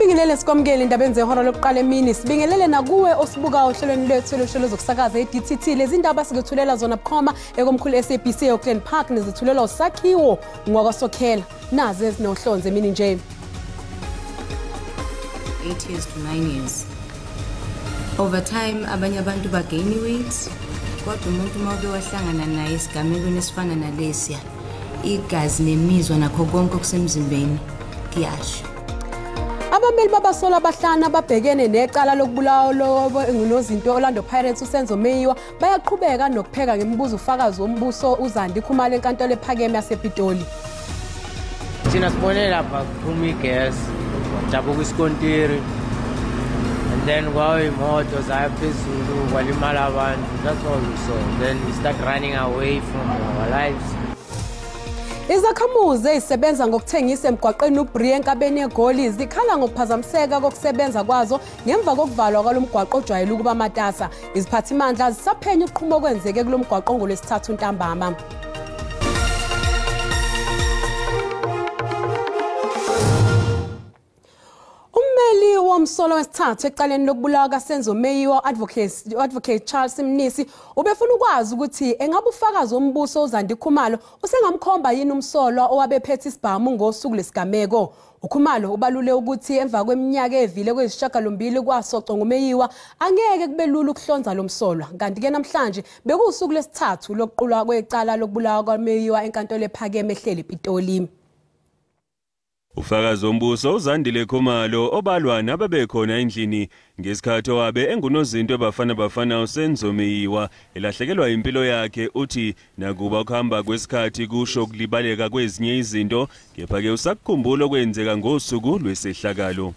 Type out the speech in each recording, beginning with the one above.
Sikubingelele sikwamukele indabeni zehora lokuqala emini. Sibingelele nakuwe osibuka ohlelweni lwethu lohlelo zokusakaza e-DTT. Lezi ndaba sikuthulela zona bukhoma ekomkhulu SABC e-Auckland Park nezithulelwa usakhiwo ngwakwaSokhela. Nazi ezinohlonze emini nje. 8 years to 9 years. Over time abanye abantu bagain weight, kodwa umuntu uma uke wahlangana naye esigamekweni esifana nalesiya, igazi nemizwa nakho konke okusemzimbeni kuyasho. Abameli babasola abahlanu ababhekene necala lokubulawa ngunozinto Orlando Pirates uSenzo Meyiwa bayaqhubeka nokupheka ngemibuzo ufakazi wombuso uZandi Khumalo enkantolo ephakeme yasePitoli. Thina sibone lapha kuphuma igas, jabuka isikontiri, and then kwawe imoto zaya phezulu kwalimala abantu. That's all we saw. Then we start running away from our lives. Izakhamuzi ezisebenza ngokuthengisa emgwaqeni uBree enkabeni yeGoli zikhala ngokuphazamiseka kokusebenza kwazo ngemva kokuvalwa kwalomgwaqo ojwayele ukuba matasa. Iziphathimandla zisaphenya ukuqhuma okwenzeke kulomgwaqo ngolwesithathu ntambama. Ummeli womsolo wesithathu ecaleni lokubulawa kaSenzo Meyiwa Advocate Charles Mnisi ubefuna ukwazi ukuthi engabe ufakazi wombuso uZandi Khumalo usengamkhomba yini umsolwa owabephethe isibhamu ngosuku lesigameko. UKhumalo ubalule ukuthi emva kweminyaka evile kwezishiyagalombili kwasoco nguMeyiwa angeke kube lula ukuhlonza lo msolwa. Kanti-ke namhlanje bekuwusuku lesithathu lokuqulwa kwecala lokubulawa kwaMeyiwa enkantolo ephakeme ehleli ePitoli. Ufakazi wombuso uZandile Khumalo obalwa nababekhona endlini ngesikhathi owabe engunozinto Bafana Bafana uSenzo Meyiwa elahlekelwa impilo yakhe, uthi nakuba ukuhamba kwesikhathi kusho ukulibaleka kwezinye izinto, kepha-ke usakukhumbula okwenzeka ngosuku lwesehlakalo.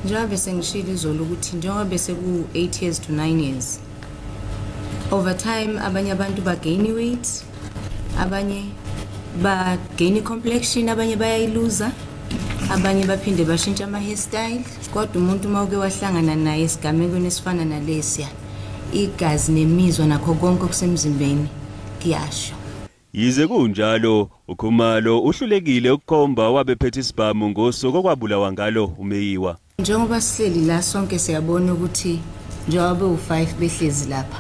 Njengoba besengishilo izolo ukuthi njengoba beseku-8 years to 9 years, over time abanye abantu bagain weight, abanye bagain complexion, abanye bayayiluza, abanye baphinde bashintsha ama-hairstyle. Kodwa umuntu uma uke wahlangana naye esigamekweni esifana nalesiya, igazi nemizwa nakho konke okusemzimbeni kuyasho. Yize kunjalo, uKhumalo uhlulekile ukukhomba wabephethe isibhamu ngosuku okwabulawa ngalo uMeyiwa. Njengoba sihleli la sonke siyabona ukuthi njengoba bewu-5 behlezi lapha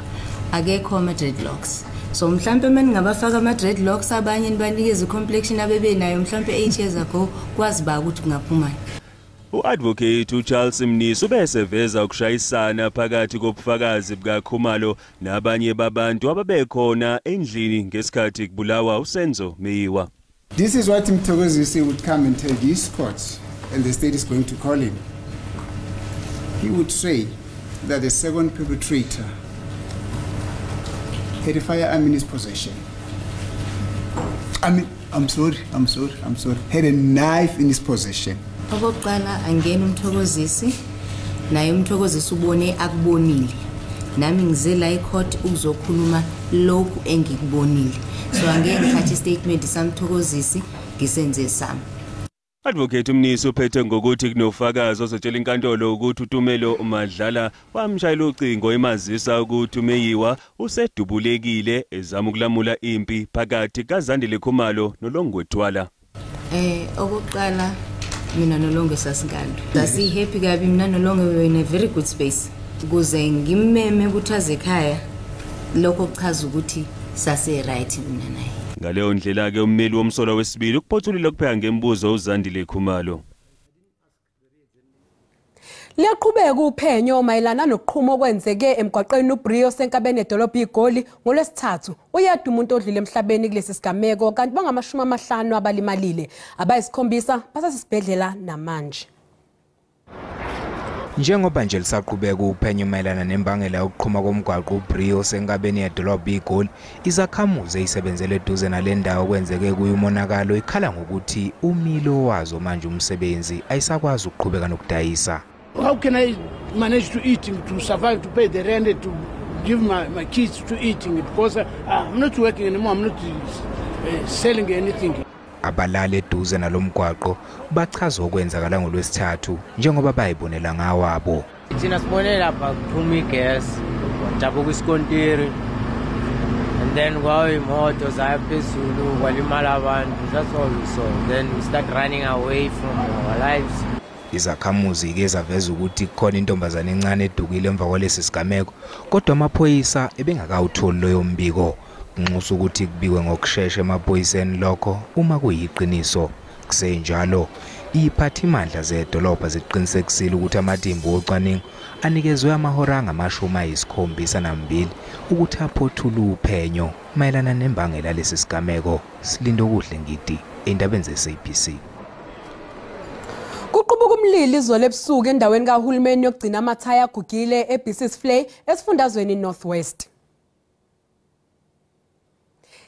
akekho ama-dreadlocks. So mhlampe uma ningabafaka ama-dreadlocks abanye nibanikeze i-complexion abebenayo mhlampe 8 years ago, kwazi ba ukuthi kungaphumani. U-Advocate uCharles Mnisi ubeseveza ukushayisana phakathi kobufakazi bukaKhumalo nabanye babantu ababekhona endlini ngesikhathi kubulawa uSenzo Meyiwa. This is what Mthokozisi would come and tell this court, and the state is going to call him. He would say that the second perpetrator had a firearm in his possession. I mean, I'm sorry. Had a knife in his possession. Okokuqala angena uMthokozisi, naye uMthokozisi ubone akubonile. Nami ngize la ecourt ukuzokhuluma lokhu engikubonile. So angeke ngithathe istatement saMthokozisi ngisenze sami. Advocate Mnisi uphethe ngokuthi kunofakazi ozotshela inkantolo ukuthi uTumelo Madlala wamshayela ucingo emazisa ukuthi uMeyiwa usedubulekile ezama ukulamula impi phakathi kaZandile Khumalo noLongwe Twala. Okokuqala mina noLongwe sasingalo. Sasi-happy kabi mina noLongwe, we were in a very good space. Ukuze ngimeme ukuthi aze ekhaya, lokho kuchaza ukuthi sase-right mina naye. Ngaleyo ndlela-ke ummeli womsolwa wesibili ukuphothulile ukupheka ngemibuzo uZandile Khumalo. Liyaqhubeka uphenyo mayelana nokuqhuma okwenzeke emgwaqeni uBree osenkabeni edolobha iGoli ngolwesithathu. Uyedwa umuntu odlule emhlabeni kulesi sigameko kanti bangama-50 abalimalile. Abayisikhombisa basesibhedlela namanje. Njengoba nje lisaqhubeka uphenyo mayelana nembangela yokuqhuma komgwaqo uBree osenkabeni yedolobha iGoli, izakhamuzi ezisebenzele eduze nale ndawo okwenzeke kuyo umonakalo ikhala ngokuthi umilo wazo manje umsebenzi ayisakwazi ukuqhubeka nokudayisa. How can I manage to eat, to survive, to pay the rent, to give my kids to eating? Because I'm not working anymore, I'm not selling anything. Abalali eduze nalomgwaqo bachaza okwenzakala ngolwesithathu njengoba bayibonela ngawabo. Thina sibone lapha kuphuma igas, jabuka isikontiri, and then kwawe imoto zaya phezulu kwalimala abantu. That's all we saw. Then we start running away from our lives. Izakhamuzi-ke zaveza ukuthi kukhona intombazane encane edukile emva kwalesi sigameko, kodwa amaphoyisa ebengakawutholi loyo mbiko. Kunxusa ukuthi kubikwe ngokushesha emaphoyiseni lokho uma kuyiqiniso. Kusenjalo, iphathimandla zedolobha ziqinisekisile ukuthi amathimba ocwaningo anikezwe amahora angama-72 ukuthi aphothule uphenyo mayelana nembangela lesi sigameko. Silindokuhle Ngidi, endabeni ze-SABC. Kuqubuka umlilo izolo ebusuku endaweni kahulumeni yokugcina amathaya agugile eBisisflay esifundazweni North West.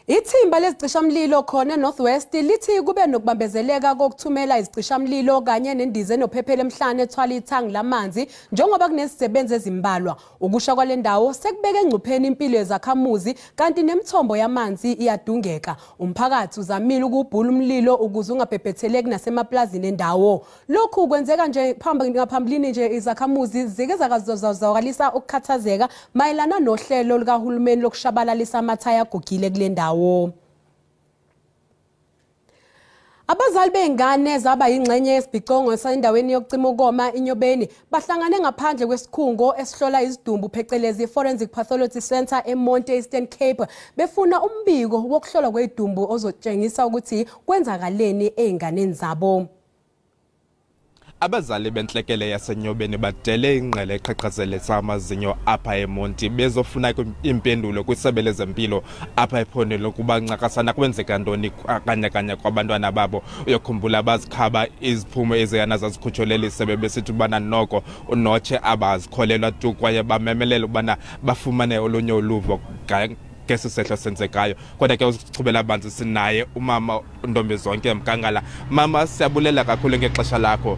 Ithimba lezicishamlilo khona eNorth West lithi kube nokubambezeleka kokuthumela izicishamlilo kanye nendiza enophephela emhlane ethwala ithangi lamanzi njengoba kunezisebenzi ezimbalwa. Ukusha kwale ndawo sekubeke engcupheni impilo yezakhamuzi kanti nemithombo yamanzi iyadungeka. Umphakathi uzamile ukubhula umlilo ukuze ungabhebhetheleki nasemaplazini endawo. Lokhu kwenzeka nje ngaphambilini nje izakhamuzi zike zazwakalisa ukukhathazeka mayelana nohlelo lukahulumeni lokushabalalisa amathaya agugile kule ndawo. Abazali bey'ngane zaba yingxenye yesibhicongo esendaweni yokucima ukoma iNyobeni bahlangane ngaphandle kwesikhungo esihlola izidumbu phecelezi Forensic Pathology Centre eMonti Eastern Cape befuna umbiko wokuhlolwa kwezidumbu ozotshengisa ukuthi kwenzakaleni ey'nganeni zabo. Abazali bentlekele yaseNyobeni badele ingqele eqhaqhazelisa amazinyo apha eMonti bezofuna impendulo kwisebe lezempilo apha ephondweni lokuba ncakasana kwenzeka ntoni kanye kanye kwabantwana babo. Uyokhumbula bazikhaba iziphumo eziyana zazikhutshwe leli sebe besithi ubana noko unotshe abazikholelwa tu kwaye bamemelela ubana bafumane olunye uluvo ngesi sehlo senzekayo. Kodwa ke usichubela banzi sinaye umama Ntombizonke Mkangala. Mama, siyabulela kakhulu ngexesha lakho.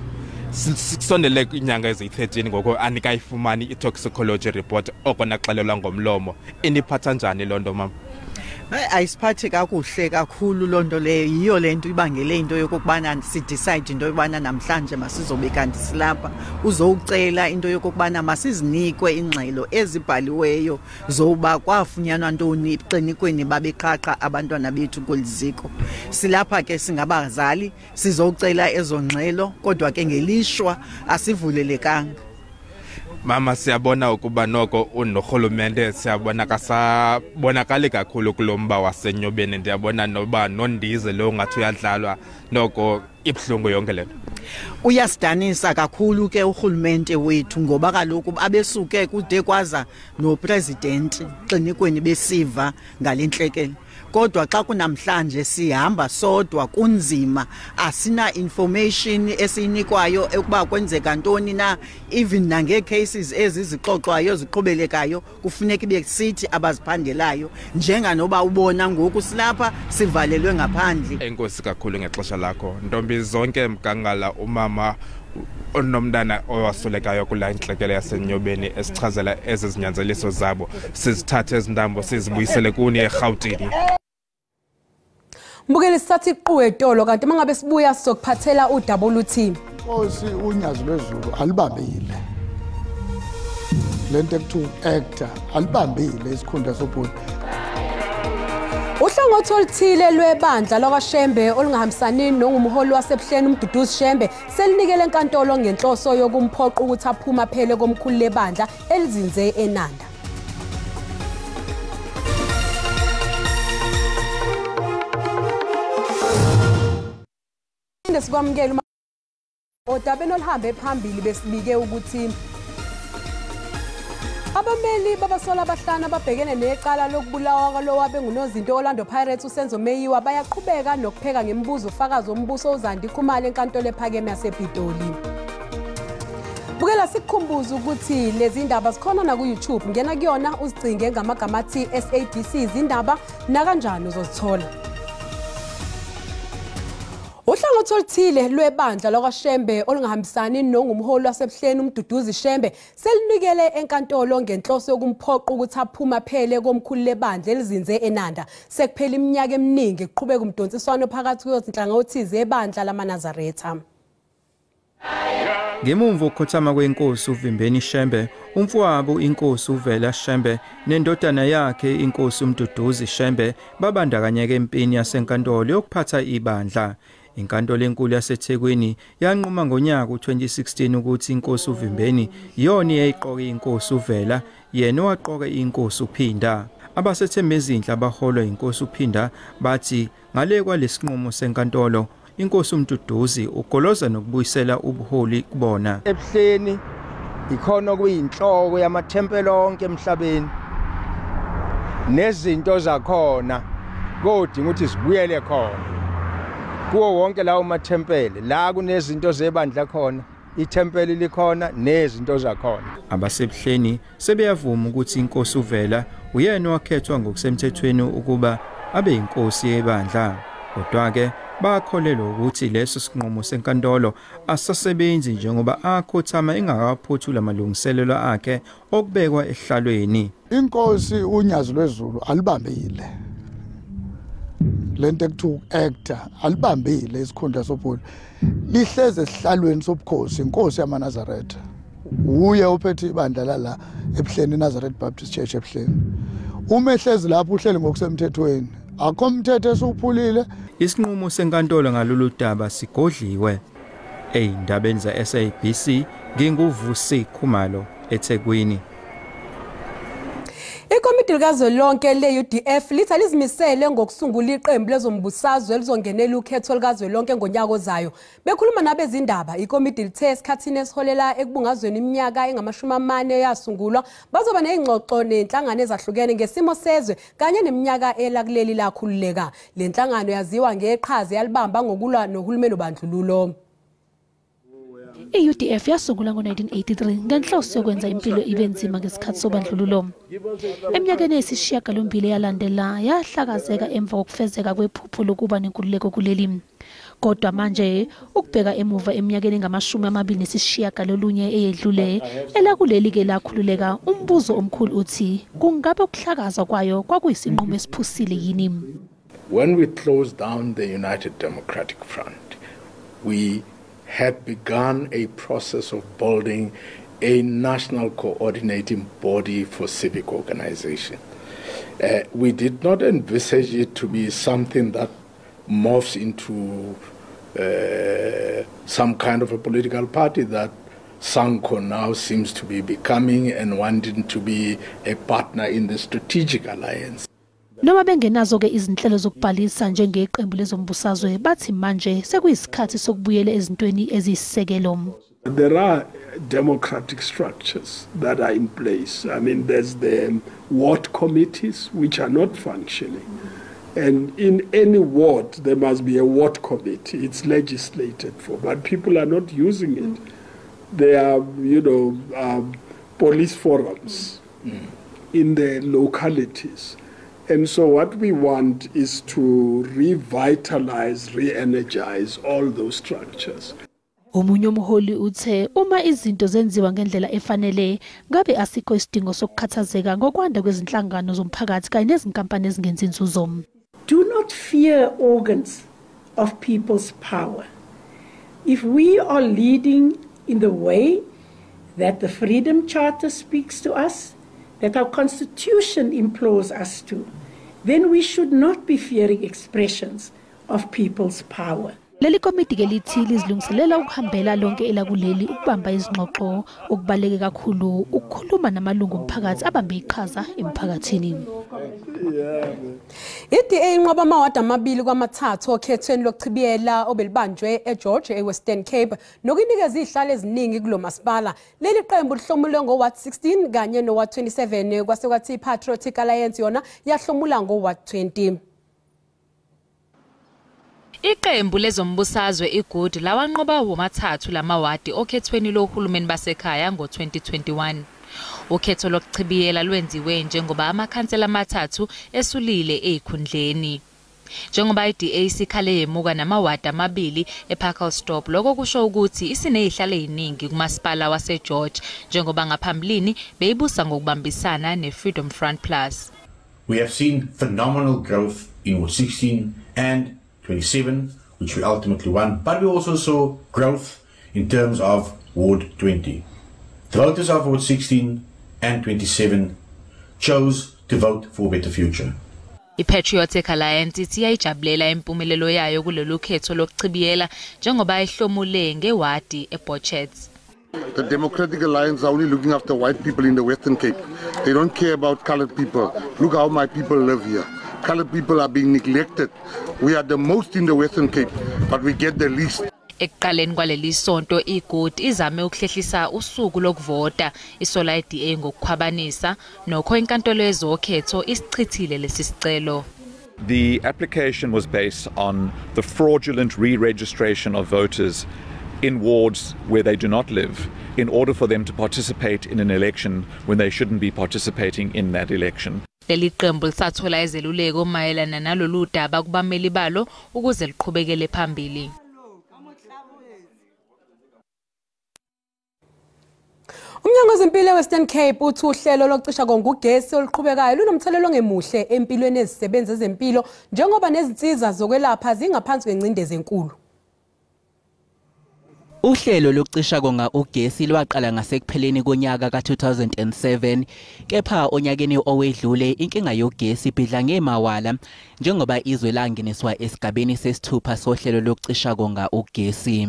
Sisondele inyanga eziyi-13 ngoko anikayifumani i-toxicology report oko naxelelwa ngomlomo. Iniphatha njani loo nto, mama? Ayisiphathi kakuhle kakhulu loo nto leyo. Yiyo le nto ibangele into yokokubana sidecide into yokubana namhlanje masizobe kanti silapha uzowucela into yokokubana masizinikwe ingxelo ezibhaliweyo zoba kwafunyanwa ntoni exinikweni babeqhaqha abantwana bethu kweli ziko. Silapha ke singabazali sizowucela ezo ngxelo, kodwa ke ngelishwa asivulelekanga. Mama, siyabona ukuba noko unorhulumente siyabona kasabonakali kakhulu kulo mba waseNyobeni. Ndiyabona noba nondize lo ngathi uyadlalwa, noko ibuhlungu yonke le nto. Uyasidanisa kakhulu ke urhulumente wethu ngoba kaloku abesuke kude kwaza nopresidenti xinikweni besiva ngale ntlekele. Kodwa xa kunamhlanje sihamba sodwa kunzima, asina information esiyinikwayo ukuba kwenzeka ntoni na, even nangee-cases ezi zixoxwayo ziqhubelekayo kufuneka ibe sithi abaziphandelayo, njenganoba ubona ngoku silapha sivalelwe ngaphandle. Enkosi kakhulu ngexesha lakho, Ntombizonke Mkangala, umama onomntana owaswelekayo kulaa ntlekele yaseNyobeni, esichazela ezi zinyanzeliso zabo. Sizithathe ezi ntambo sizibuyisele kuni eRhawutini. Mbukeli, sithatha iqu etolo kanti uma ngabe sibuya sizokuphathela udaba oluthi Nkosi unyazi lwezulu alibambile lento ekuthiwa actor, alibambile isikhundla sobhuti. Uhlangothi oluthile lwebandla lakwaShembe olungahambisani nongumholi waseBuhleni uMduduzi Shembe selinikele enkantolo ngenhloso yokumphoqa ukuthi aphume aphele komkhulu lebandla elizinze eNanda. Sikwamukela odabeni oluhambe phambili besibike ukuthi abameli babasola abahlanu ababhekene necala lokubulawa kwalowabe ngunozinto Orlando Pirates uSenzo Meyiwa bayaqhubeka nokupheka ngemibuzo ufakazi wombuso uZandi Khumalo enkantolo ephakeme yasePitoli. Bukela sikukhumbuza ukuthi lezi ndaba zikhona na ku-YouTube, ngena kuyona uzicinge ngamagama athi SABC izindaba nakanjani uzozithola. Uhlangothi oluthile lwebandla lakwaShembe olungahambisani nongumholi waseBuhleni uMduduzi Shembe selinikele enkantolo ngenhloso yokumphoqa ukuthi aphume aphele komkhulu lebandla elizinze eNanda. Sekuphela iminyaka eminingi kuqhubeka umdonsiswano phakathi kwezinhlangothi zebandla lamaNazaretha. Ngemumva kokukhothama kwenkosi uVimbeni Shembe, umfowabo inkosi uVela Shembe nendodana yakhe inkosi uMduduzi Shembe babandakanyeka empini yasenkantolo yokuphatha ibandla. Inkantolo enkulu yaseThekwini yanquma ngonyaka u2016 ukuthi inkosi uVimbeni iyona eyayiqoke inkosi uVela, yena owaqoka inkosi uPhinda. Abasethembezinhle abaholwa inkosi uPhinda bathi ngale kwalesinqumo senkantolo inkosi uMduduzi ugoloza nokubuyisela ubuholi kubona. Ebuhleni ikhona kuyinhloko yamathempeli onke emhlabeni, nezinto zakhona kodinga ukuthi sibuyele khona kuwo wonke lawo mathempeli la kunezinto zebandla khona, ithempeli likhona nezinto zakhona. Abasebuhleni sebeyavuma ukuthi inkosi uVela uyena owakhethwa ngokusemthethweni ukuba abe inkosi yebandla. Kodwa-ke bakholelwa ukuthi leso sinqumo senkantolo asasebenzi njengoba akhothama engakaphothula amalungiselelo akhe okubekwa ehlalweni. Inkosi uNyazi lwezulu alibambile lento ekuthiwa uku-acta, alibambile isikhundla sobuholi, lihleze esihlalweni sobukhosi. Inkosi yamaNazaretha uye ophethe ibandla lala eBuhleni, Nazareth Baptist Church eBuhleni. Uma ehlezi lapho uhleli ngokusemthethweni, akho mthetho esuphulile. Isinqumo senkantolo ngalolu daba sigodliwe. Ey'ndabeni za-SABC nginguVusi Khumalo eThekwini. Ikomidi likazwelonke le-UDF lithi alizimisele ngokusungula iqembu lezombusazwe elizongenela ukhetho likazwelonke ngonyaka ozayo. Bekhuluma nabezindaba, ikomidi lithe esikhathini esiholela ekubungazweni iminyaka engama-40 yasungulwa bazoba nezingxoxo nenhlangano ezahlukene ngesimo sezwe kanye neminyaka elakuleli lakhululeka. Le nhlangano yaziwa ngeqhaza yalibamba ngokulwa nohulumeni obandlululo. I-UDF yasungulwa ngo-1983 ngenhloso yokwenza impilo ibe nzima ngesikhathi sobandlululo. Eminyakeni eyisishiyagalombili eyalandela yahlakazeka emva kokufezeka kwephupho lokuba nenkululeko kuleli. Kodwa manje ukubheka emuva eminyakeni engama-29 eyedlule elakuleli-ke lakhululeka, umbuzo omkhulu uthi kungabe ukuhlakazwa kwayo kwakuyisinqumo esiphusile yini? When we closed down the United Democratic Front, we had begun a process of building a national coordinating body for civic organization. We did not envisage it to be something that morphs into some kind of a political party that SANCO now seems to be becoming and wanting to be a partner in the strategic alliance. Noma bengenazo-ke izinhlelo zokubhalisa njengeqembu lezombusazwe, bathi manje sekuyisikhathi sokubuyela ezintweni eziyisisekelo. There are democratic structures that are in place. I mean, there's the ward committees which are not functioning. And in any ward, there must be a ward committee. It's legislated for, but people are not using it. There are, police forums in the localities. And so what we want is to revitalize, re-energize all those structures. Omunye umholi uthe uma izinto zenziwa ngendlela efanele ngabe asikho isidingo sokukhathazeka ngokwanda kwezinhlangano zomphakathi kanye nezinkampani ezingenzi inzuzo. Do not fear organs of people's power. If we are leading in the way that the Freedom Charter speaks to us, that our Constitution implores us to, then we should not be fearing expressions of people's power. Leli komiti ke lithi lizilungiselela ukuhambela lonke elakuleli ukubamba izingxoxo, okubaluleke kakhulu ukukhuluma namalungu omphakathi abambe iqhaza emphakathini. I-DA inqoba amawadi 2 kwama-3 okhethweni lokuchibiyela obelibanjwe eGeorge eWestern Cape nokunikeza izihlalo eziningi kulo masipala. Leli qembu lihlomule ngo-Ward 16 kanye no-Ward 27, kwase kwathi i-Patriotic Alliance yona yahlomula ngo-Ward 20. Iqembu lezombusazwe iGood lawanqoba womathathu lamawadi okhethweni lohulumeni basekhaya ngo-2021. Ukhetho lokuchibiyela lwenziwe njengoba amakhansela amathathu esulile ezikhundleni. Njengoba i-DA isikhale yemuka namawadi 2 eParkstop, lokho kusho ukuthi isinezihlalo eziningi kumasipala waseGeorge njengoba ngaphambilini beyibusa ngokubambisana ne-Freedom Front Plus. We have seen phenomenal growth in Ward 16 and 27, which we ultimately won, but we also saw growth in terms of Ward 20. The voters of Ward 16 and 27 chose to vote for a better future. I-Patriotic Alliance ithi iyayijabulela impumelelo yayo kulolu khetho lokuchibiyela njengoba ihlomule ngewadi eBorchets. The Democratic Alliance are only looking after white people in the Western Cape. They don't care about colored people. Look how my people live here. Colored people are being neglected. We are the most in the Western Cape, but we get the least. Ekuqaleni kwaleli sonto iGood izame ukuhlehlisa usuku lokuvota isola iDA ngokukhwabanisa, nokho inkantolo yezokhetho isichithile lesi sicelo. The application was based on the fraudulent re-registration of voters in wards where they do not live in order for them to participate in an election when they shouldn't be participating in that election. Leli qembu lisathola izeluleko mayelana nalolu daba kubameli balo ukuze liqhubekele phambili. Umnyango wezempilo eWestern Cape uthi uhlelo lokucisha kongugesi oluqhubekayo lunomthelelo ongemuhle empilweni yezisebenzi zezempilo njengoba nezinsiza zokwelapha zingaphansi kwengcindezi enkulu. Uhlelo lokucisha konga ugesi lwaqala ngasekupheleni konyaka ka-2007, kepha onyakeni owedlule inkinga yogesi ibhidla ngemawala njengoba izwe langeniswa esigabeni sesithupha sohlelo lokucisha konga ugesi.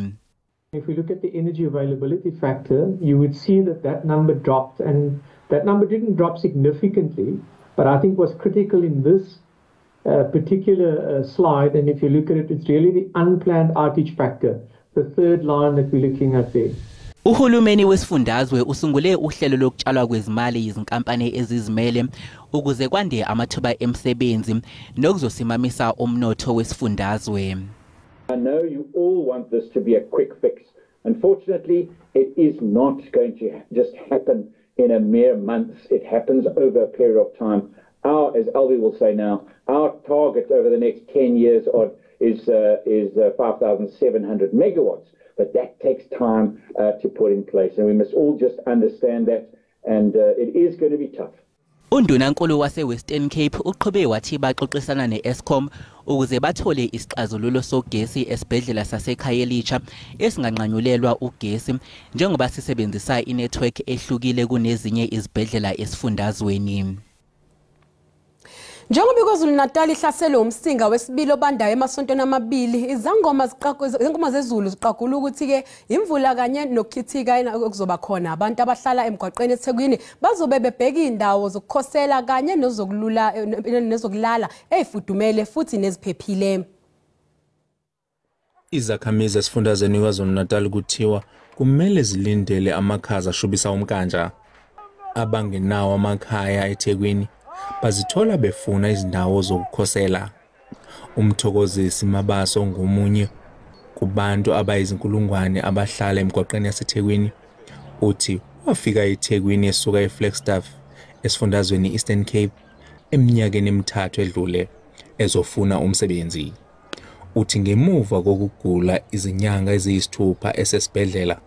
If we look at the energy availability factor, you would see that that number dropped, and that number didn't drop significantly, but I think what's critical in this particular slide, and if you look at it, it's really the unplanned outage factor, the third line that we're looking at there. Uhulumeni wesifundazwe usungule uhlelo lokutshalwa kwezimali izinkampani ezizimele ukuze kwande amathuba emisebenzi nokuzosimamisa umnotho wesifundazwe. I know you all want this to be a quick fix. Unfortunately, it is not going to just happen in a mere month. It happens over a period of time. Our, as Alvi will say now, our target over the next 10 years odd is 5,700 megawatts. But that takes time to put in place, and we must all just understand that, and it is going to be tough. Undunankulu wase-Western Cape uqhube wathi baxoxisana ne-Eskom ukuze bathole isixazululo sogesi esibhedlela saseKhayelitsha esinganqanyulelwa ugesi njengoba sisebenzisa inetwork ehlukile kunezinye izibhedlela esifundazweni. Njengoba iKwaZulu-Natal ihlaselwe umsinga wesibili obandayo emasontweni amabili, izangoma zezulu ziqagula ukuthi-ke imvula kanye nokukhithika okuzoba khona. Abantu abahlala emgwaqeni eThekwini bazobe bebheka iy'ndawo zokukhosela kanye nezokulala ey'fudumele futhi neziphephile. Izakhamizi esifundazweni KwaZulu-Natal kuthiwa kumele zilindele amakhaza ashubisa umnkantsha. Abangenawo amakhaya eThekwini bazithola befuna izindawo zokukhosela. Umthokozisi Mabaso ngomunye kubantu abayizinkulungwane abahlala emgwaqeni yaseThekwini, uthi wafika eThekwini esuka eFlagstaff esifundazweni Eastern Cape eminyakeni emithathu edlule ezofuna umsebenzi. Uthi ngemuva kokugula izinyanga eziyisithupha esesibhedlela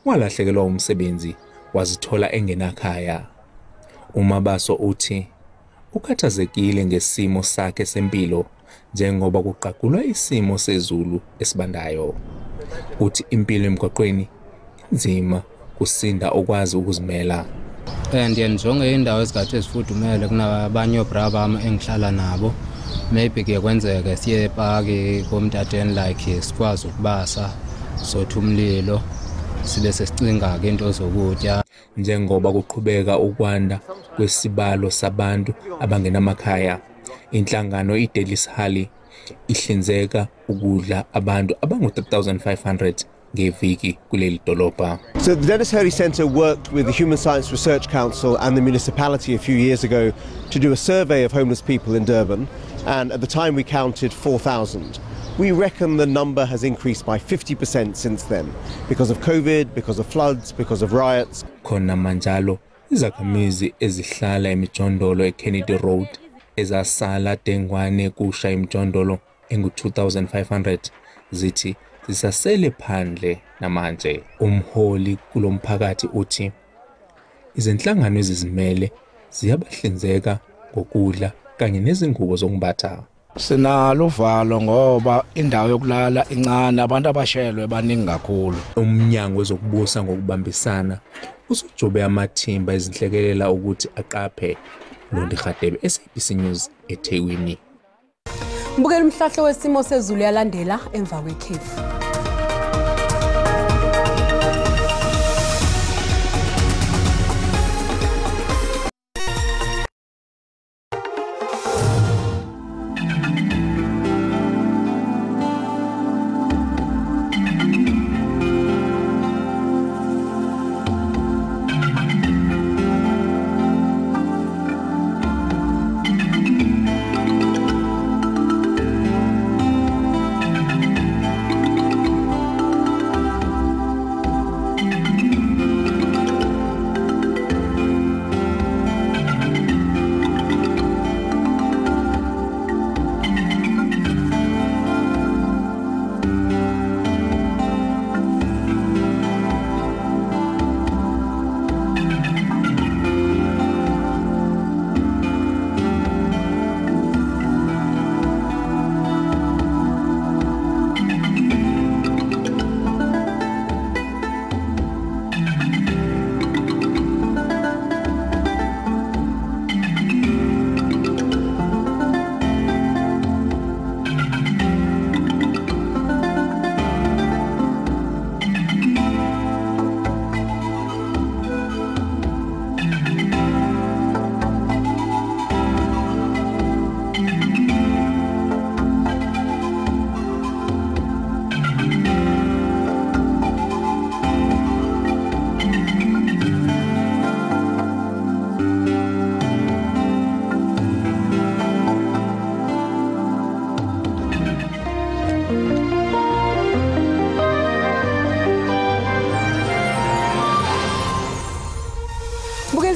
walahlekelwa umsebenzi wazithola engenakhaya. UMabaso uthi ukhathazekile ngesimo sakhe sempilo njengoba kuqagulwa isimo sezulu esibandayo. Uthi impilo emgwaqweni inzima kusinda okwazi ukuzimela. Ndiye ndijonge indawo ezingathi ezifudumele kunabanye oobra bam engihlala nabo. Maybe kuye kwenzeke siye epaki komtateni like sikwazi ukubasa sothe umlilo sibe sesicinga ke into zokutya. Njengoba kuqhubeka ukwanda kwesibalo sabantu abangenamakhaya, inhlangano iDelis Hali ihlinzeka ukudla abantu abangu-3500 ngeviki kuleli dolobha. So the Dennis Hurley Centre worked with the Human Science Research Council and the municipality a few years ago to do a survey of homeless people in Durban, and at the time we counted 4,000. We reckon the number has increased by 50% since then, because of COVID, because of floods, because of riots. Khona manjalo, izakhamizi ezihlala emijondolo eKennedy Road ezasala dengwane kusha imijondolo engu-2500 zithi zisasele phandle namanje. Umholi kulomphakathi uthi izinhlangano ezizimele ziyabahlinzeka ngokudla kanye nezingubo zokumbatha. Sinalo uvalo ngoba indawo yokulala incane, abantu abashelwe baningi kakhulu. Umnyango wezokubusa ngokubambisana usujobe amathimba ezinhlekelela ukuthi aqaphe Londi Khatebe, SABC News, eThekwini. Mbukela umhlahlo wesimo sezulu yalandela emva kwekhefu.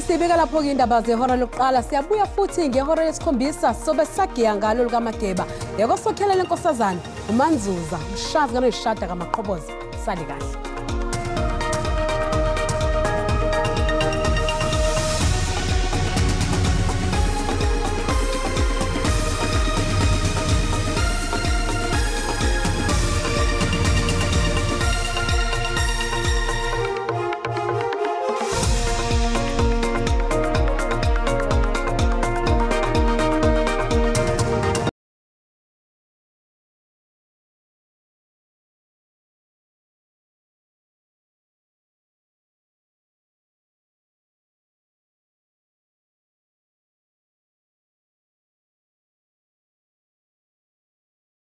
Sibika lapho ke indaba zehora lokuqala, siyabuya futhi ngehora lesikhombisa sobe sagiya ngalo lukaMageba. Yeko sokhela lenkosazana uManzuza, mshazi kaNoyishada kaMaqhoboza. Sali kahle.